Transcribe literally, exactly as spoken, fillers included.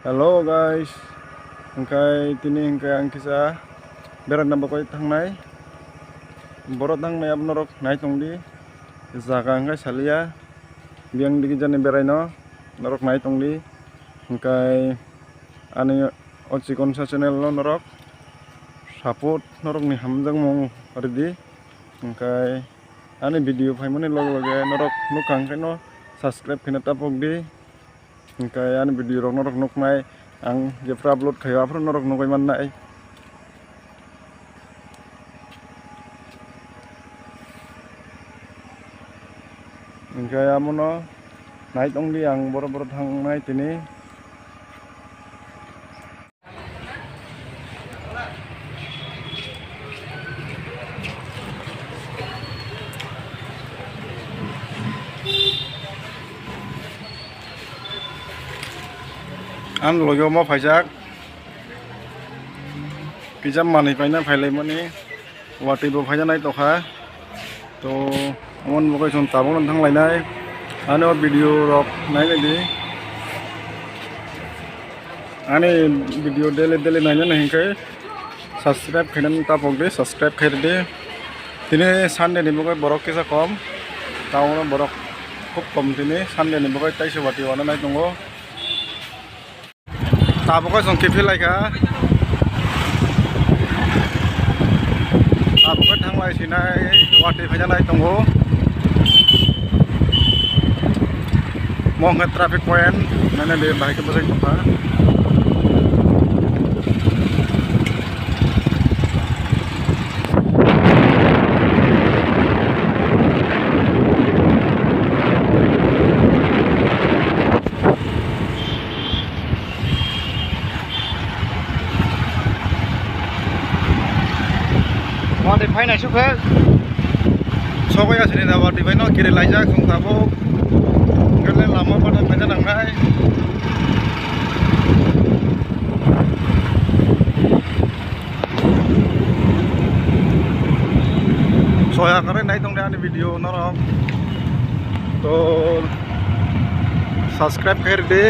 Hello guys, hingkai tini hingkai ang kisa beraina bagwi thangnai. Borok thangnai abo norok nai tongdi. Jaga hingkai saliya. Biyang digi jani beraino norok nai tongdi. Hingkai ani o chikonsa channel no norok support, norokni hamjakmung ridi. Hingkai ani video phaimani loge loge norok nukha hingkai no subscribe khaina tapokdi. Hingkai ani video rok norok nuknai, ang jephru upload khaio aphuru norok nugwi mannai. Hingkai amono nai tongdi ang boro boro thangnai tini. Ang logi omo phaijak, kisa manwi paina phailaimani, watwi bo phaina naitokha. To, omo ni bagwi chwng tabukno thanglainai. Ani o video rok nainai di. Ani video daily daily nainani hinkhe subscribe khainani tapok di, subscribe khai ridi. Tini Sunday ni bagwi borok kisa kom. Town o borok khub kom tini Sunday ni bagwi taisa watwi wana nai tongo. Tabukhe chwng kiphil laikha. Tabukhe thanglai sinai watwi phaijaknai tongo. Mo hwnkhe traffic point, mane de bahai khe bwsai tongkha. Watwi phainai sukhe. Sokoi asini da watwi phaino kiri laijak chwng tabuk. Hwnkhe lama pathak naina nangnai. Soya kare nai tongde ani video norok. To subscribe khairdi.